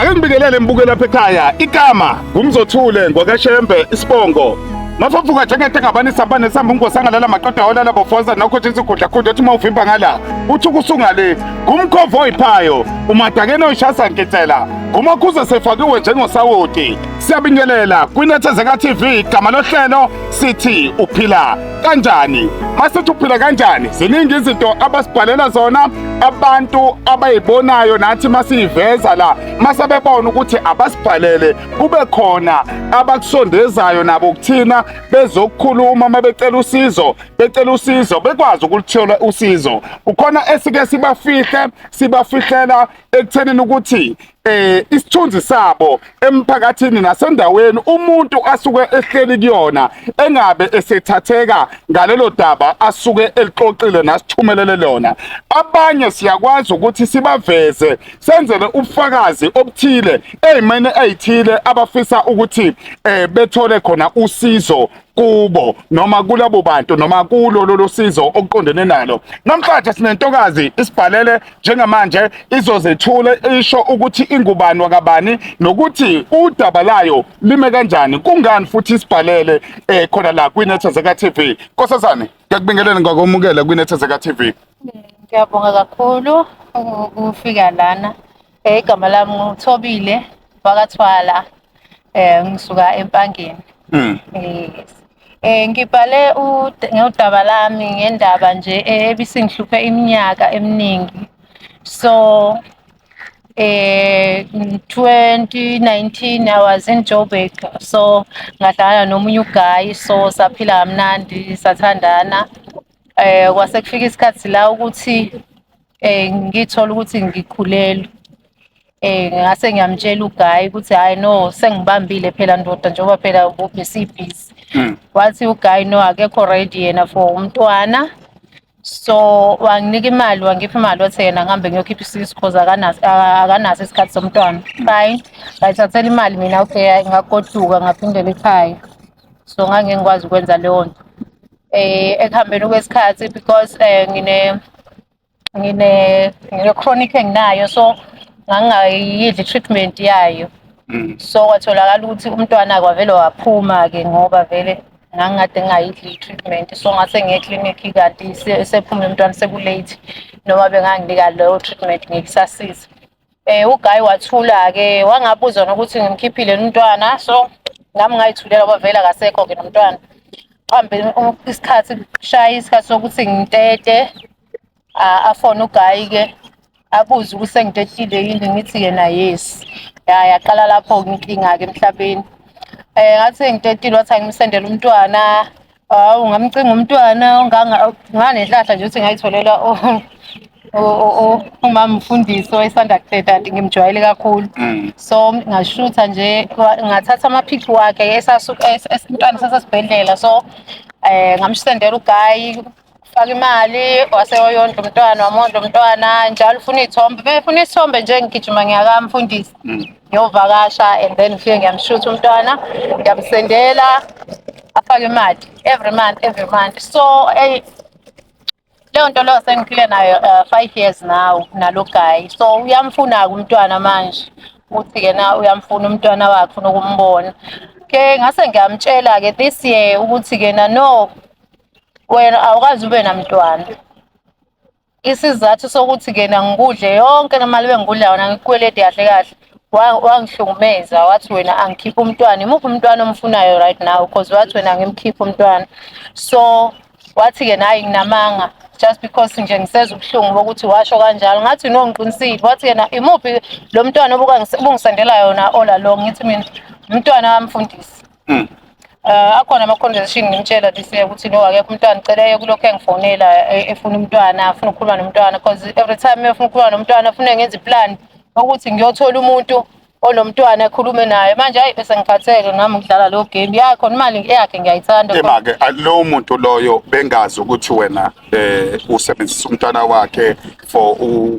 Ake ngibingelele mbuke lapha ekhaya. Igama ngumzothule ngwakashembe isibongo. Mafafuka njengento engabani samba nesamba ungosanga lala maqeda holala bofoza nokho nje isigudla khudla uthi uma uvimba ngala uthi ukusungale ngumkhovu oyiphayo umadakeni oyishasa nkitsela ngumakhuze sefakiwe njengosawoti. Siyabingelela kwinethezeka TV, igama lohlelo sithi uphila kanjani. Masithi uphila kanjani, ziningi izinto abasibhalela zona abantu abayibonayo, nathi masiyiveza la masebebona ukuthi abasibhalele kube khona abakusondezayo nabo kuthina bezokukhuluma. Uma becela usizo, becela usizo bekwazi ukulithola usizo. Kukhona esike sibafihle, sibafihlela ekuthenini ukuthi isithunzi sabo emphakathini nasendaweni umuntu asuke ehleli kuyona engabe esethatheka ngalelo daba asuke elixoxile nasithumelele lona. Abanye siyakwazi ukuthi sibaveze, senzele ubufakazi obuthile ey'meni ey'thile abafisa ukuthi bethole khona usizo kubo noma kulabo bantu noma kulo lolo sizo okuqondene nalo. Namhlanje sinentokazi isibhalele njengamanje, izozethule isho ukuthi ingubani wakabani nokuthi udaba layo lime kanjani, kungani futhi isibhalele khona la kwiNethezeka TV. Nkosazane, ngiyakubingelela, ngakwamukela kwiNethezeka TV. Ngiyabonga kakhulu ukufika lana. Igama lami nguThobile wakaThwala. Ngisuka eMpangeni. Yes. Ngibhale ngodaba lami ngendaba nje ebisingihluphe iminyaka eminingi. So 2019 I was in Joburg, so ngahlangana nomunye uguy, so saphila kamnandi, sathandana. Kwase kufika isikhathi la ukuthi ngithola ukuthi ngikhulelwe. Ngase ngiyamtshela uguy ukuthi hayi no, sengibambile phela ndoda, njengoba phela ubesibhizi. Wathi uguy no, akekho ready yena for umntwana. So wanginika imali, wangipha imali, wathi yena ngihambe ngiyokhipha isisu cause akanaso isikhathi somntwana. Fine. Ngayithathela imali mina, okay, ngagoduka ngaphindela ekhaya. So ngangeke ngikwazi ukwenza leyo nto. Ekuhambeni kwesikhathi, because ngine chronic enginayo, so ngangingayidli treatment yayo. So kwatholakala ukuthi umntwana kwavele waphuma ke ngoba vele ngangikade ngingayidli i-treatment. So ngase ngiye eklinikhi kanti sephumile umntwana, seku-late, noma benganginika leyo treatment ngeke isasiza. Uguy wathula-ke, wangabuza nokuthi ngimkhiphile umntwana, so nami ngayithulela ngoba vele akasekho-ke nomntwana. Kuhambe isikhathi, kushaya isikhathi sokuthi ngitete, afone uguy-ke abuze ukuthi sengitetile yini, ngithi yena yes. Ya, yaqala lapho-ke inkinga-ke emhlabeni. Ngathi sengitetile, wathi angimsendele umntwana. Hawu, ngamcinga umntwana, nganenhlahla nje ukuthi ngayitholela umama mfundisi owayesanda kuteta, ngimjwayele kakhulu. So ngashutha nje, ngathatha ama-pic wakhe umntwana esasesibhedlela, so ngamsendela uguy, faka imali, wase wayondla umntwana, wamondla umntwana njalo. Ufuna iy'thombe, befuna isithombe nje, ngigijima ngiyakamfundisi ngiyovakasha and then ngifike ngiyamshutha umntwana, ngiyamsendela, afake imali every month, every month. So leyo nto leyo sengiphile nayo 5 years now nalo guy. So uyamfuna-ke umntwana manje, uthi-ke na uyamfuna umntwana wakhe, ufuna ukumbona ke. Ngase ngiyamtshela-ke this year ukuthi-ke na no, wena awukazi ube namntwana. Isizathu sokuthi-ke na ngikudle yonke le mali bengikudla yona, ngikukwelede kahle kahle, wangihlukumeza, wathi wena angikhiphe umntwana. Imuphi umntwana omfunayo right now? Because wathi wena ngimkhiphe umntwana. So wathi-ke nayi nginamanga just because nje ngisezwa ubuhlungu bokuthi washo kanjalo. Ngathi no, ngiqinisile. Wathi yena imuphi lo mntwana obungisendela yona all along? Ngithi mina umntwana wamfundisi. Akhona ama-conversation ngimtshela this year ukuthi no, akekho umntwana, cela eye kulokhu engifonela efuna umntwana, afuna ukukhuluma nomntwana, because every time efuna ukukhuluma nomntwana afune ngenze iplan ukuthi ngiyothola umuntu onomntwana ekhulume naye. Manje hayi, bese ngikhathele nami ukudlala leyo game yakho, imali yakhe ngiyayithanda. Ema-ke, lowo muntu loyo bengazi ukuthi wena usebenzisa umntwana wakhe for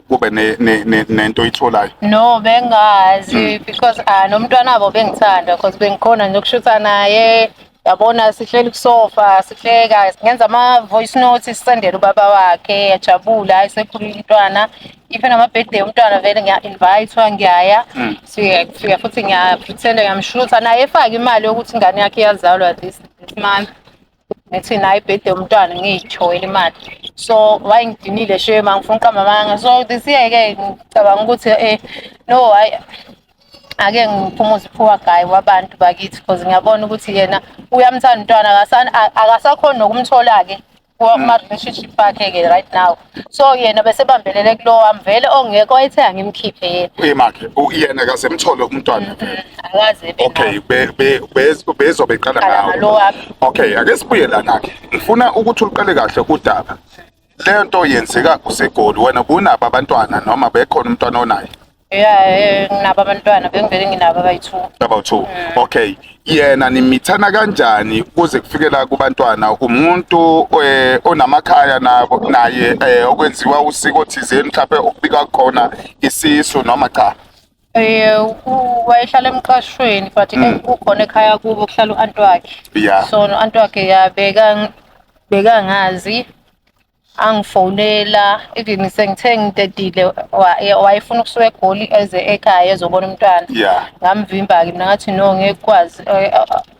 kube nento oyitholayo? No, bengazi because ah, nomntwana wabo bengithanda because bengikhona nje ukushutha naye, yabona, sihleli kusofa sihleka, ngenza ama-voice notes, sisendele ubaba wakhe, yajabula, hayi sekhulile umntwana. If enama-birthday umntwana vele ngiya-invite-wa ngiyaya. Sifika futhi ngiya-pretend-a ngiyamshutha naye efake imali yokuthi ingane yakhe iyazalwa this month. Ngithi naye i-birthday yomntwana ngiyithoyele imali. So wayengidinile shame, angifuni ukuqamba amanga. So this year-ke ngicabanga ukuthi no, hhayi, ake ngiphumuze poor guy wabantu bakithi, because ngiyabona ukuthi yena uyamthanda umntwana, akasakhoni nokumthola-ke kuma-relationship akhe-ke right now. So yena besebambelele kulo wami vele ongekho, wayethe angimkhiphe yena. Uyimakhe yena kasemthole umntwana vele? Akaze ebe Okay, bezobe eqala Qala ngawo. Ngalo wami. Okay, ake sibuye lana-ke. Ngifuna ukuthi uliqale kahle udaba. Le nto yenzeka useGoli, wena kunabo abantwana noma bekhona umntwana onaye? Ya, nginabo abantwana, bengivele nginabo abayi-two. About two. Okay. Yena nimithana kanjani kuze kufike la kubantwana? Umuntu onamakhaya nabo naye, okwenziwa usiko thizeni mhlawumbe okubika khona isisu noma cha? Wayehlala emqashweni, but kukhona ekhaya kubo kuhlala u-anti wakhe. So no-anti wakhe ya bekangazi, angifonela even sengithe ngidedile, wayefuna ukusuka eGoli eze ekhaya ezobona umntwana. Ngamvimba-ke mina, ngathi no, ngeke kukwazi.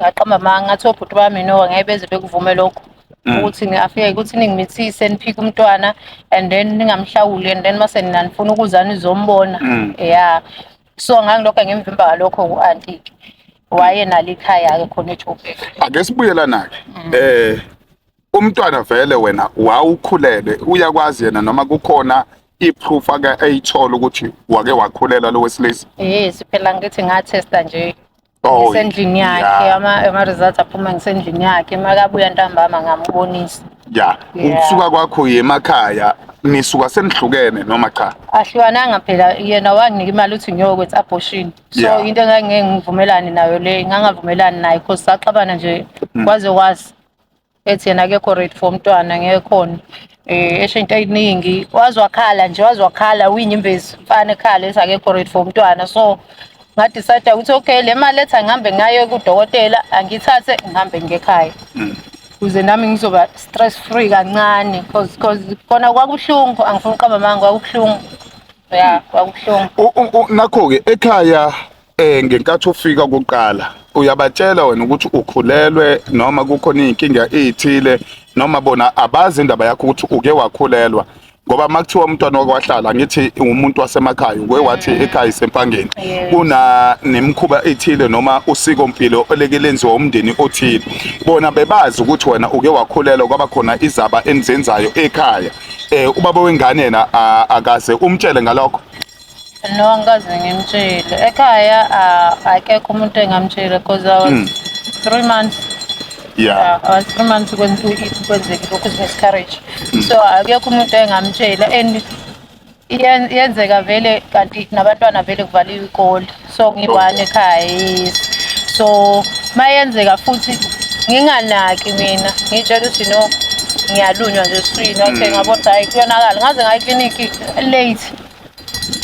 Ngaqamba amanga, ngathi obhuti bami no, ngeke beze bekuvume lokho ukuthi afike ukuthi ningimithise, niphike umntwana and then ningamhlawuli, and then mase nina nifuna ukuza nizombona. Ya, so ngangilokhu ngimvimba ngalokho ku-anti-ke, wayenalo ikhaya-ke khona eJoburg. Ake sibuye lana-ke. Umntwana vele wena wawukhulelwe, uyakwazi yena noma kukhona i-proof ake eyithola ukuthi wake wakhulela lo wesilisa? Yes, phela ngithi ngathesta nje ngisendlini yakhe, ama-results aphuma ngisendlini yakhe. Makabuya ntambama ngambonisa. Ukusuka kwakho uye emakhaya, nisuka senihlukene noma cha? Ahlukananga phela, yena wanginika imali ukuthi ngiyokwenza abortion. So into engangeke ngivumelane nayo le, ngangavumelani naye because saxabana nje kwaze kwazi. Ethi yena akekho ready for umntwana, ngeke khona. Esho into eyiningi, waze wakhala nje, waze wakhala uyinyembezi mfana ekhala ethi akekho ready for umntwana. So nga-decide ukuthi okay, le mali ethi angihambe ngayo kudokotela, angithathe ngihambe ngekhaya. Ukuze nami ngizoba stress free kancane, cause kona kwakubuhlungu, angifuni ukuqamba amanga, kwakubuhlungu. Ya, kwakubuhlungu. Nakho-ke ekhaya, ngenkathi ufika kuqala, uyabatshela wena ukuthi ukhulelwe noma kukhona iy'nkinga ey'thile, noma bona abazi indaba yakho ukuthi uke wakhulelwa? Ngoba uma kuthiwa umntwana wake wahlala, ngithi umuntu wasemakhaya, uke wathi ekhaya iseMpangeni, kuna nemikhuba ethile noma usikompilo oleke lenziwa umndeni othile, bona bebazi ukuthi wena uke wakhulelwa, kwaba khona izaba enizenzayo ekhaya, ubaba wengane yena akaze umtshele ngalokho? No, angikaze ngimtshele. Ekhaya akekho umuntu engamtshela because I was 3 months. Yeah, I was 3 months kwenzeka lokhu, miscarriage. So akekho umuntu engamtshela and yenzeka vele kanti nabantwana vele kuvaliwe ikole. So ngiyi-one ekhaya, yes. So mayenzeka futhi nginganaki mina, ngitshela ukuthi no, ngiyalunywa nje esiswini. Okay, ngabona ukuthi hayi, kuyonakala. Ngaze ngaya eklinikhi late.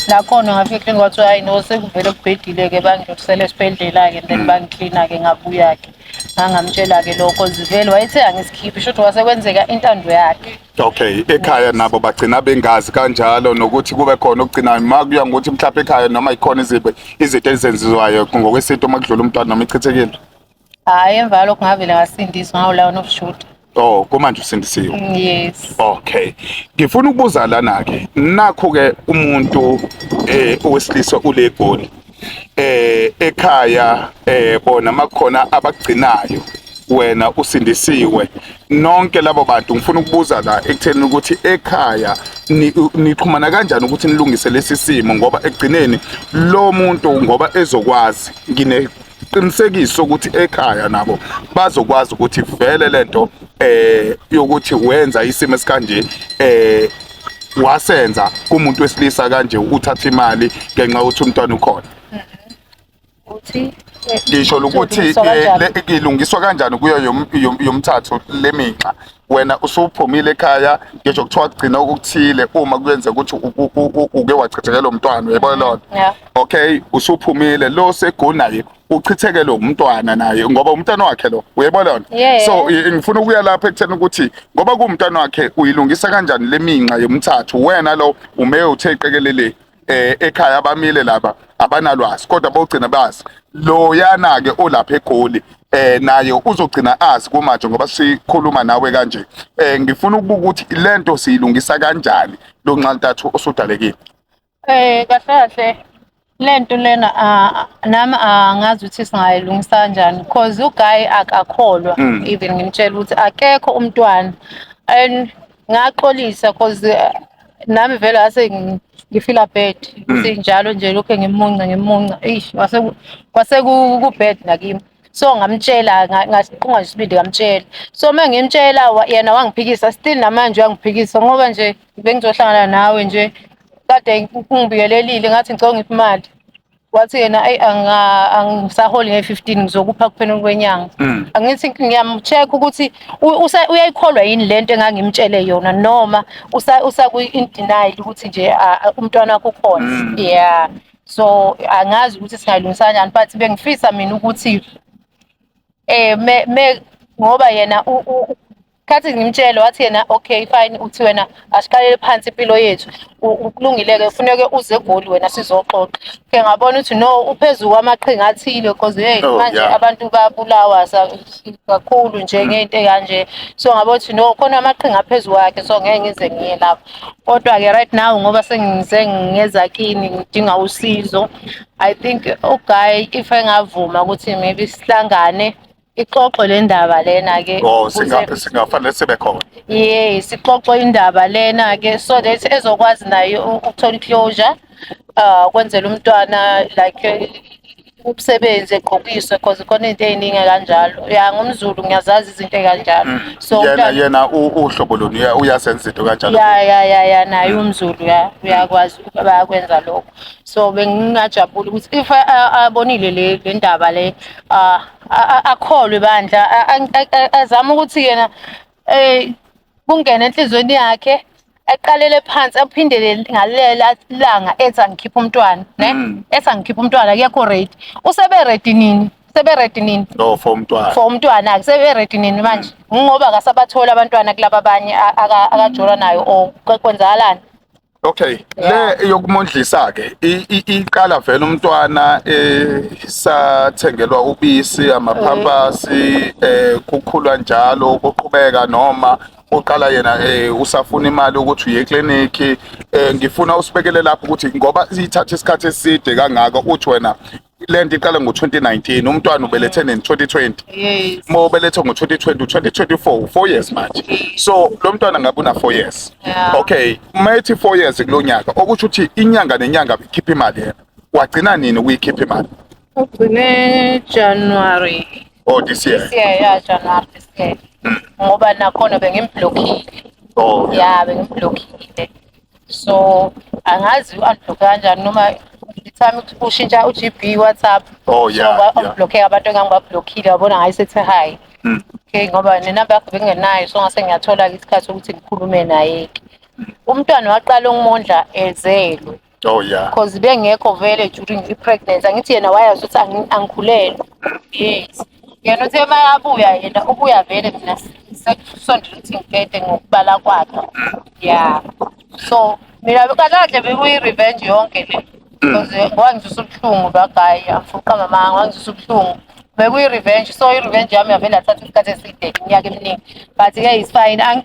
Nakhona ngafika eklinikhi kwathiwa hayi no, sekuvele kubhedile-ke, bangidlulisela esibhedlela-ke and then bangiklina-ke, ngabuya-ke. Ngangamtshela-ke lokho vele wayethe angisikhiphi, shuthi wasekwenzeka intando yakhe. Okay, ekhaya nabo bagcina bengazi kanjalo, nokuthi kube khona okugcinayo ma kuya ngokuthi mhlawumbe ekhaya noma ikhona izinto ezenziwayo ngokwesintu uma kudlula umntwana noma ichithekile? Hhayi, emva kwalokho ngavele ngasindiswa ngawu-Lion of Judah. Oh, kumanje usindisiwe? Yes. Okay. Ngifuna ukubuza lana ke. Nakho ke umuntu owesilisa ulegoli. Ekhaya bona makukhona abagcinayo, wena usindisiwe, nonke labo bantu, ngifuna ukubuza la ekutheni ukuthi ekhaya nixhumana kanjani ukuthi nilungise lesi simo, ngoba ekugcineni lo muntu ngoba ezokwazi, ngineqinisekiso ukuthi ekhaya nabo bazokwazi ukuthi vele lento yokuthi wenza isimo esikanje wasenza kumuntu wesilisa kanje, uthatha imali ngenxa yokuthi umntwana ukhona. Uthi? Ngisho ukuthi Ilungiswa kanjani? Ilungiswa kanjani kuyo yomthathu leminxa. Wena usuphumile ekhaya, ngisho kuthiwa kugcina okuthile uma kuyenzeka ukuthi uke wachithekelwa umntwana, uyayibona loo nto? Yeah. Okay, usuphumile, lo segoli naye uchithekelwe umntwana naye ngoba umntwana wakhe lo, uyayibona loo nto? Yeah. So ngifuna ukuya lapha ekutheni ukuthi ngoba kuwumntwana wakhe uyilungisa kanjani le minxa yomthathu, wena lo ume uthe qekelele ekhaya abamile laba abanalwazi kodwa bogcina bazi loyana ke olapha eGoli naye uzogcina azi kumanje ngoba sikhuluma nawe kanje. Ngifuna ukubuka ukuthi lento siyilungisa kanjani lo nxantathu osudalekile. Kahle kahle lento lena nami angazi ukuthi singayilungisa kanjani because uguy akakholwa, even ngimtshela ukuthi akekho umntwana and ngaxolisa cause nami vele ase ngifila bad ukuthi njalo nje lokho ngimunca ngimunca, eish, kwase ku bad nakimi. So ngamtshela, ngasiqunga nje isibindi ngamtshela. So uma ngimtshela yena wangiphikisa, still namanje uyangiphikisa ngoba nje bengizohlangana nawe nje kade ungibiyelelile, ngathi ngicela ungiphe imali, wathi yena ayi, angisaholi nge-15, ngizokupha kuphela kwenyanga. Angithi ngiyam-check ukuthi uyayikholwa yini lento engangimtshele yona noma usaku-in denial ukuthi nje umntwana wakho ukhona. Yeah, so angazi ukuthi singayilungisa kanjani, but bengifisa mina ukuthi me ngoba yena khathi ngimtshele wathi yena okay fine, uthi wena asiqalele phansi impilo yethu, kulungile-ke, kufuneke uze eGoli wena sizoxoxa. Ke ngabona ukuthi no, uphezu kwamaqhinga athile because hey, manje abantu babulawa kakhulu nje ngento ekanje, so ngabona ukuthi no, khona amaqhinga aphezu kwakhe, so ngeke ngize ngiye lapho. Kodwa-ke right now ngoba sengize ngeza kini ngidinga usizo, I think uguy if engavuma ukuthi maybe sihlangane ixoxwe le ndaba lena-ke. Oh, singafanele sibe khona. Yes, ixoxwe indaba lena-ke so that ezokwazi naye ukuthola i-closure, kwenzela umntwana like umsebenzi egqokiswe because khona izinto ey'ningi kanjalo. Ya, ngumZulu, ngiyazazi izinto ey'kanjalo. So Yena yena uhlobo luni, uyazenza izinto kanjalo? Ya, naye umZulu, ya, uyakwazi, bayakwenza lokho. So bengingajabula ukuthi if abonile le ndaba le, akholwe bandla, azame ukuthi yena kungene enhliziyweni yakhe, aqalele phansi, aphindele ngalela langa ethi angikhiphe umntwana, ne? Ethi angikhiphe umntwana, akekho ready. Usebe ready nini? Sebe ready nini? No, for umntwana. For umntwana sebe ready nini manje? Ngoba akasabathola abantwana kulaba abanye akajola nayo or kwenzakalani? Okay, Yeah. le yokumondlisa ke iqala vele umntwana sathengelwa ubisi, amaphampasi, kukhulwa njalo kuqhubeka, noma uqala yena usafuna imali ukuthi uye eclinic? Ngifuna usibekele lapho ukuthi ngoba ithatha isikhathi eside kangaka, uthi wena lento iqale ngo-2019, umntwana ubelethe nini? 2020? Yes. Uma ubelethe ngo-2020, 2024, 4 years manje, so lo mntwana ngabe una 4 years. Yeah. Okay, uma ethi 4 years kulo nyaka, okusho ukuthi inyanga nenyanga bekhipha imali, yena wagcina nini ukuyikhipha imali? Ugcine January. Oh, this year? This year, yeah, January this year. Ngoba nakhona bengimblockile. Oh yeah. Ya, bengimblockile. So angazi u-unblock kanjani noma time ushintsha u-GB WhatsApp. Oh, yeah, So yeah. unblock abantu engangibablockile, wabona ngayisethi hi. Okay, ngoba nenamba yakhe bengingenayo, so ngase ngiyathola isikhathi sokuthi ngikhulume naye. Umntwana waqala ukumondla ezelwe. Oh yeah. Because bengekho vele during i-pregnancy, angithi yena wayazi ukuthi angikhulelwe. Yes, yena uthe makabuya, yena ubuya vele mina sekusondela ukuthi ngitete ngokubala kwakhe. Ya, so mina kahle kahle bekuyi-revenge yonke le because wangizwisa ubuhlungu bagayi, angifuqa mamanga, wangizwisa ubuhlungu, bekuyi-revenge. So i-revenge yami yavele yathatha isikhathi eside, iminyaka eminingi, but-ke is fine.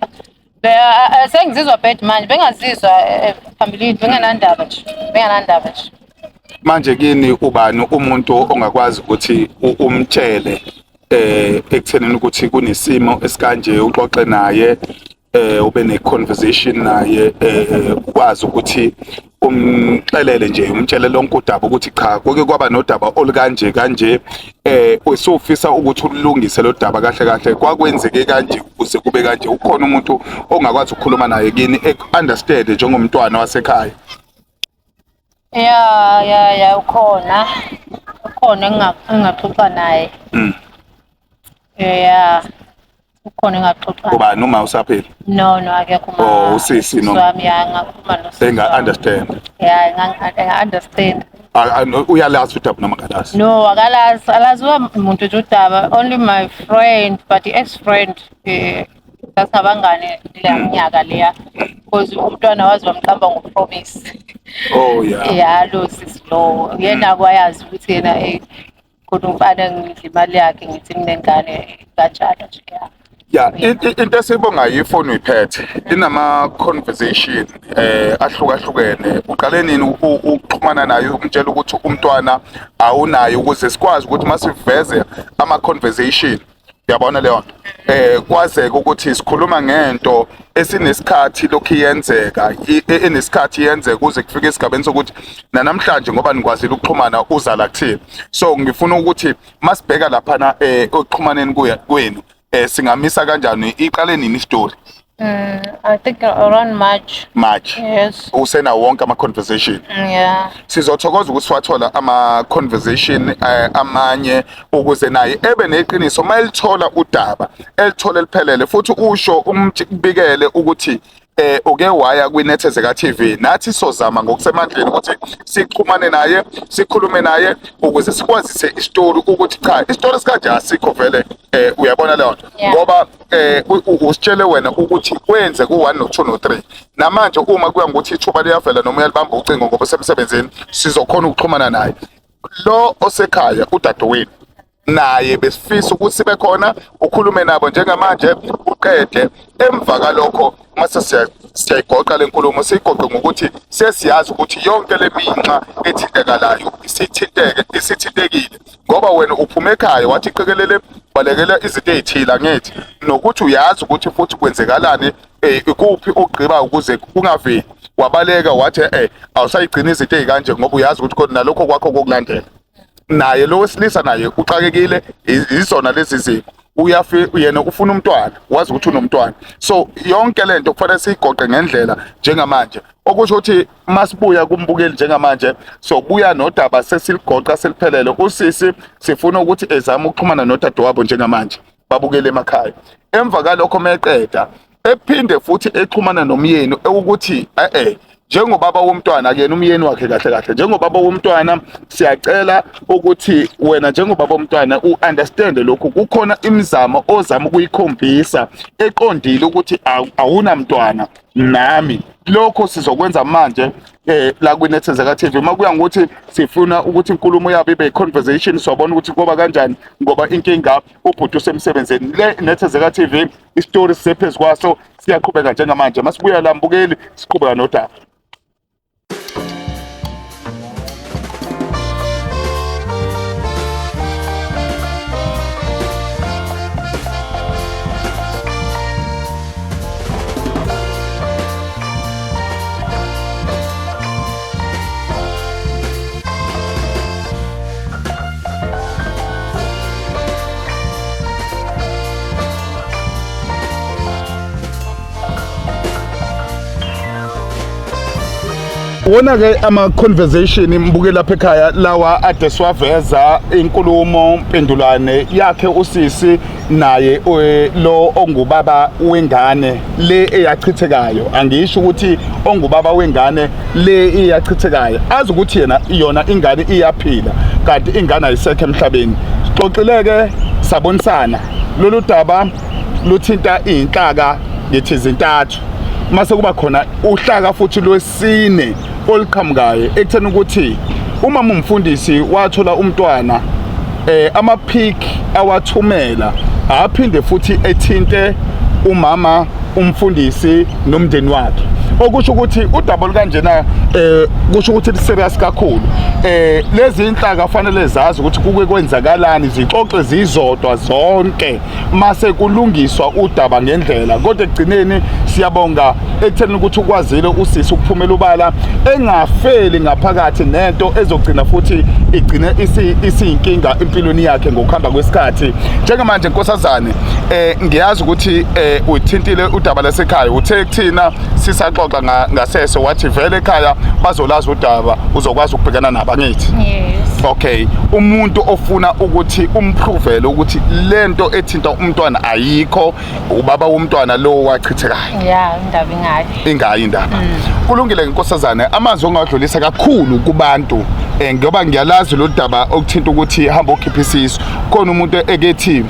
Sengizizwa bad manje, bengazizwa phambilini, bengenandaba nje, bengenandaba nje. Manje kini ubani umuntu ongakwazi ukuthi umtshele ekuthenini ukuthi kunesimo esikanje, uxoxe naye, ube ne conversation naye, ukwazi ukuthi umxelele nje, umtshele lonke udaba ukuthi cha, kuke kwaba nodaba olukanje kanje, usufisa ukuthi ulungise lo daba, kahle kahle kwakwenzeke kanje ukuze kube kanje? Ukhona umuntu ongakwazi ukukhuluma naye kini understand njengomntwana wasekhaya? Ya, ukhona. Ukhona engingaxoxa naye. Yeah. Ukhona engingaxoxa. Ubani uma usaphila? No, no, akekho uma. Oh, usisi no. Wami ya ngakhuluma nosisi. Enga understand. Yeah, enga understand. Uyalazi udaba noma akalazi? No, akalazi. Alaziwa umuntu nje udaba. Only my friend, but the ex friend sasingabangani leya minyaka leya. Because umntwana wazi wamqamba ngoPromise. Oh yeah. Yeah, lo sisi lo. Yena kwayazi ukuthi yena khona umfana ngidla imali yakhe ngithi nginengane kanjalo nje ya. Yeah, into esibongayo ifoni uyiphethe inama conversation ahlukahlukene. Uqale nini ukuxhumana naye umtshela ukuthi umntwana awunaye ukuze sikwazi ukuthi masiveze ama conversation, uyabona leyo nto, kwazeke ukuthi sikhuluma ngento esinesikhathi lokhu iyenzeka, enesikhathi yenzeka kuze kufike esigabeni sokuthi namhlanje ngoba nikwazile ukuxhumana uzala kuthini. So ngifuna ukuthi masibheka laphana ekuxhumaneni kwenu singamisa kanjani, iqale nini story? I think around March. March. Yes. Usena wonke ama conversation. Yeah. Sizothokoza ukuthi siwathola ama conversation amanye ukuze naye ebe neqiniso mayelithola udaba, elithola eliphelele futhi usho umbikele ukuthi uke waya kwiNethezeka TV. Nathi sozama ngokusemandleni ukuthi sixhumane naye, sikhulume naye ukuze sikwazise isitori ukuthi cha isitori sikanje asikho vele, uyabona leyo nto. Ngoba usitshele wena ukuthi kwenze ku-1 no-2 no-3. Namanje uma kuya ngokuthi ithuba liyavela noma uyalibamba ucingo ngoba usemsebenzini, sizokhona ukuxhumana naye. Lo osekhaya udadewenu naye besifisa ukuthi sibe khona ukhulume nabo njengamanje uqede. Emva kalokho mase siyayigoqa le nkulumo, siyigoqe ngokuthi sesiyazi ukuthi yonke le minxa ethintekalayo isithintekile, ngoba wena uphuma ekhaya wathi qikelele balekela izinto ey'thile, angithi nokuthi uyazi ukuthi futhi kwenzekalani, ikuphi ogqiba ukuze kungaveli. Wabaleka wathi awusayigcina izinto ey'kanje ngoba uyazi ukuthi khona nalokho kwakho kokulandela. Naye lo wesilisa naye uxakekile izona lezi zimo, yena ufuna umntwana, wazi ukuthi unomntwana. So yonke lento kufanele siyigoqe ngendlela njengamanje, okusho ukuthi masibuya kumbukeli njengamanje sobuya nodaba sesiligoqa seliphelele. Usisi sifuna ukuthi ezame ukuxhumana nodadewabo njengamanje, babukele emakhaya. Emva kalokho meqeda ephinde futhi exhumana nomyeni ukuthi njengobaba womntwana, kuyena umyeni wakhe kahle kahle, njengobaba womntwana siyacela ukuthi wena njengobaba womntwana u-understand lokhu, kukhona imizamo ozama ukuyikhombisa eqondile ukuthi awunamntwana nami. Lokho sizokwenza manje la kwiNethezeka TV. Makuya ngokuthi sifuna ukuthi inkulumo yabo ibe conversation, sobona ukuthi kuba kanjani ngoba inkinga ubhuti usemsebenzini. Le Nethezeka TV isitori sisephezu kwaso, siyaqhubeka njengamanje. Masibuya la mbukeli siqhubeka nodaba. Wona ke ama conversation mbuke lapha ekhaya lawa ade siwaveza inkulumo mpendulwane yakhe usisi naye lo ongubaba wengane le eyachithekayo. Angisho ukuthi ongubaba wengane le iyachithekayo, azi ukuthi yena yona ingane iyaphila kanti ingane ayisekho emhlabeni. Sixoxileke sabonisana lolu daba luthinta iy'nhlaka ngithi zintathu, mase kuba khona uhlaka futhi lwesine oluqhamukayo ekutheni ukuthi uma umfundisi wathola umntwana ama-pic awathumela aphinde futhi ethinte umama umfundisi nomndeni wakhe, okusho ukuthi udaba olukanjena kusho ukuthi li-serious kakhulu. Lezi inhlaka fanele zazi ukuthi kuke kwenzakalani, zixoxe zizodwa zonke mase kulungiswa udaba ngendlela. Kodwa ekugcineni siyabonga ekutheni ukuthi ukwazile usisi ukuphumela ubala engafeli ngaphakathi nento ezogcina futhi igcine isiyinkinga empilweni yakhe ngokuhamba kwesikhathi. Njengamanje nkosazane, ngiyazi ukuthi uthintile udaba lasekhaya, uthe kuthina sisaxoxa ngasese wathi vele ekhaya bazolazi udaba, uzokwazi ukubhekana nabo, angithi? Yes. Okay, umuntu ofuna ukuthi umprovele ukuthi lento ethinta umntwana ayikho, ubaba womntwana lo wachithekayo. Ya, indaba ingayo. Ingayo indaba. Kulungile nkosazane, amazwi ongawadlulisa kakhulu kubantu, ngoba ngiyalazi lo daba okuthinta ukuthi hamba okhipha isisu. Khona umuntu ekethi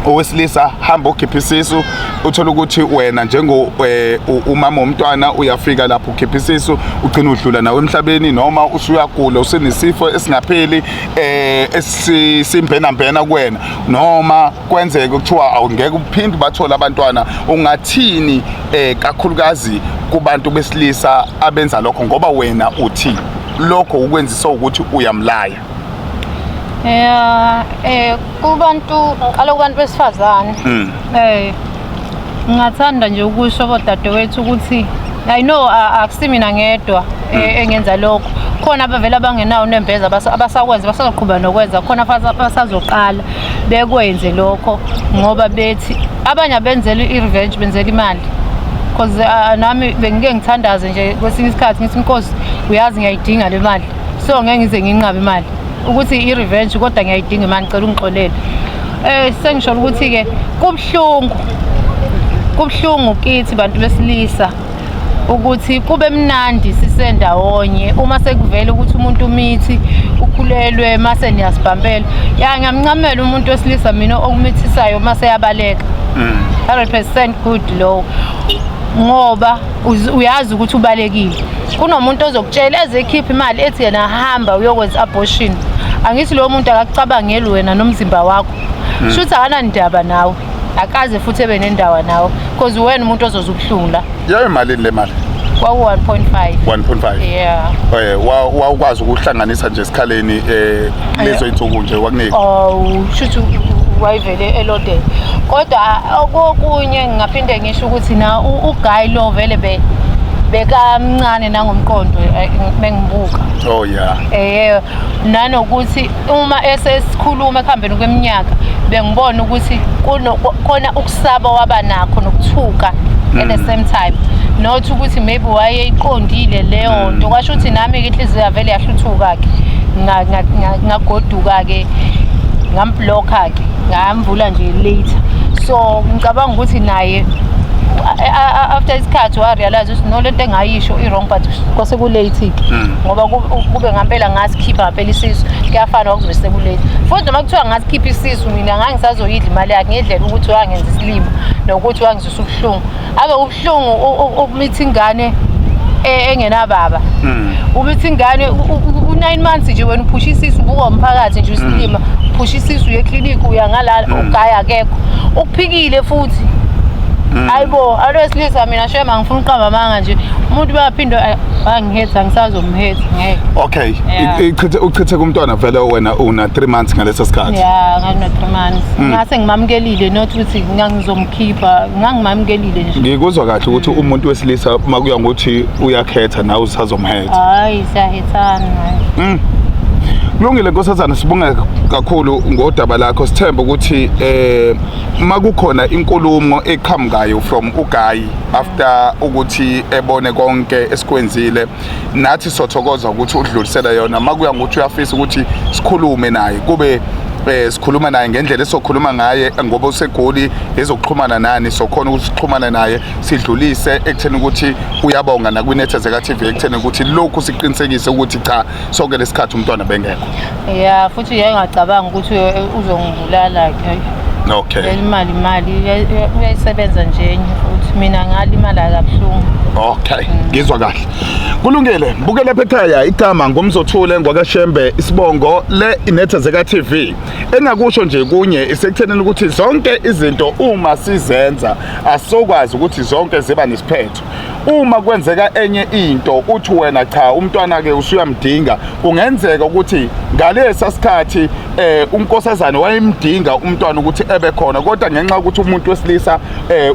owesilisa hamba okhipha isisu, uthola ukuthi wena njengo umama womntwana uyafika lapho ukhipha isisu, ugcina udlula nawe emhlabeni, noma usuyagula usenesifo esingapheli esimbena kuwena, noma kwenzeke kuthiwa awungeke uphinde bathole abantwana. Ungathini kakhulukazi kubantu besilisa abenza lokho, ngoba wena uthi lokho ukwenzisa ukuthi uyamlaya? Ya, kubantu, ngiqala kubantu besifazane. Ngingathanda nje ukusho kodadewethu ukuthi I know akusimina ngedwa engenza lokho. Khona abavela abangenawo unembeza abasakwenza, basazoqhubeka nokwenza, khona abasazoqala bekwenze lokho, ngoba bethi abanye abenzela i-revenge, benzela imali. Because nami bengike ngithandaze nje kwesinye isikhathi ngithi, Nkosi, uyazi ngiyayidinga le mali, so ngeke ngize nginqabe imali ukuthi i-revenge, kodwa ngiyayidinga imali, ngicela ungixolele. Sengisho ukuthi-ke kubuhlungu, kubuhlungu kithi bantu besilisa ukuthi kube mnandi sisendawonye, uma sekuvela ukuthi umuntu umithi ukhulelwe mase niyasibhampela. Ya, ngiyamncamela umuntu wesilisa mina okumithisayo mase yabaleka. 100% good lowo, ngoba uyazi ukuthi ubalekile. Kunomuntu ozokutshela ezekhipha imali ethi yena hamba uyokwenza abortion. Angithi lowo muntu akakucabangeli wena nomzimba wakho. Shuthi akanandaba nawe, akaze futhi ebe nendawo nawe, because wena umuntu ozoza ubuhlungu la. Yayo malini le mali? Kwaku 1.5. 1.5. Yeah. Wawukwazi ukuhlanganisa nje esikhaleni lezo insuku nje wakunika? Oh, shuthi wayivele elodeni. Kodwa okunye ngingaphinde ngisho ukuthi na uguy lo vele bekamncane nangomqondo, mengibuka. Oh yeah. Nanokuthi uma esesikhuluma ekuhambeni kweminyaka bengibona ukuthi khona ukusaba waba nakho nokuthuka at the same time, not ukuthi maybe wayeyiqondile leyo nto. Kwasho ukuthi nami-ke inhliziyo yavele yahluthuka-ke, ngagoduka-ke, ngamblocka-ke, ngamvula nje later. So ngicabanga ukuthi naye after isikhathi wa-realize ukuthi no, lento engayisho i-wrong, but kwase ku-late-ke, ngoba kube ngampela ngasikhipha ngampela isisu, kuyafana kwakuzobe seku-late. Futhi noma kuthiwa ngasikhipha isisu, mina ngangisazoyidla imali yakhe ngendlela ukuthi wangenza isilima nokuthi wangizwisa ubuhlungu. Abe ubuhlungu ukumitha ingane engenababa, umithi ingane u-9 months nje, wena uphusha isisu, ubuka umphakathi nje usilima, uphusha isisu, uye eklinikhi, uya ngala, ugaya akekho, ukuphikile futhi. Hayibo, alowesilisa mina shema ngifuna uqamba amanga nje, umuntu bayaphinde bangihetha, ngisazomhetha, ngeke. Okay. Yeah. Ichithe uchithe kumntwana vele wena una 3 months ngaleso sikhathi. Ya, ngangina 3 months. Ngase ngimamukelile, not ukuthi ngangizomkhipha, ngangimamukelile nje. Ngikuzwa kahle ukuthi umuntu wesilisa makuya ngokuthi uyakhetha nawe usazomhetha. Hayi, siyahethana. Kulungile nkosazana, sibonge kakhulu ngodaba lakho. Sithemba ukuthi makukhona inkulumo eqhamukayo from uGuy after ukuthi ebone konke esikwenzile nathi, sothokoza ukuthi udlulisela yona. Makuya ngokuthi uyafisa ukuthi sikhulume naye, kube sikhuluma naye ngendlela esokhuluma ngaye, ngoba useGoli, ezokuxhumana nani, sokhona ukuthi sixhumane naye, sidlulise ekutheni ukuthi uyabonga nakwiNethezeka TV, ekutheni ukuthi lokhu siqinisekise ukuthi cha, sonke lesikhathi umntwana bengekho. Ya, futhi yaye ngacabanga ukuthi uzongibulala ke. Imali, imali uyayisebenza nje enye, futhi mina ngalimala kabuhlungu. Okay, ngizwa kahle. Kulungile, buke lapha ekhaya, igama ngumzothule ngwakaShembe, isibongo le iNethezeka TV. Engakusho nje kunye isekuthenini ukuthi zonke izinto uma sizenza asokwazi ukuthi zonke ziba nesiphetho. Uma kwenzeka enye into uthi wena cha, umntwana ke usuyamdinga, kungenzeka ukuthi ngalesa sikhathi unkosazana wayemdinga umntwana ukuthi ebe khona, kodwa ngenxa yokuthi umuntu wesilisa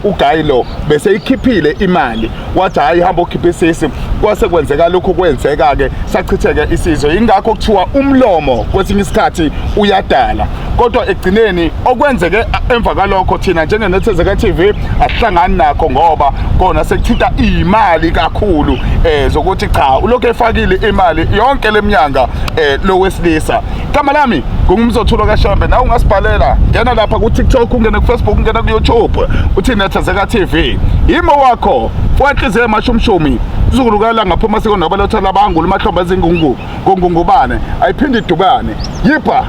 uGuy lo bese ikhiphile imali wathi Wathi hhayi, hamba okhipha isisu. Kwase kwenzeka lokhu kwenzeka-ke, sachitheke isizwe. Yingakho kuthiwa umlomo kwesinye isikhathi uyadala, kodwa ekugcineni okwenzeke emva kalokho thina njengeNethezeka TV asihlangani nakho, ngoba kona sekuthinta imali kakhulu zokuthi cha, ulokhu efakile imali yonke leminyanga lo wesilisa. Igama lami nguMzothulo kaShembe. Nawe ungasibhalela, ngena lapha ku-TikTok, ungene ku-Facebook, ungene ku-YouTube, uthi Nethezeka TV. Yimo wakho wenhliziyo emashumshumi, zukulukalanga ngaphuma siko noba lotha labangulu mahlombe ezingungu ngungungubane ayiphinde idubane yipha.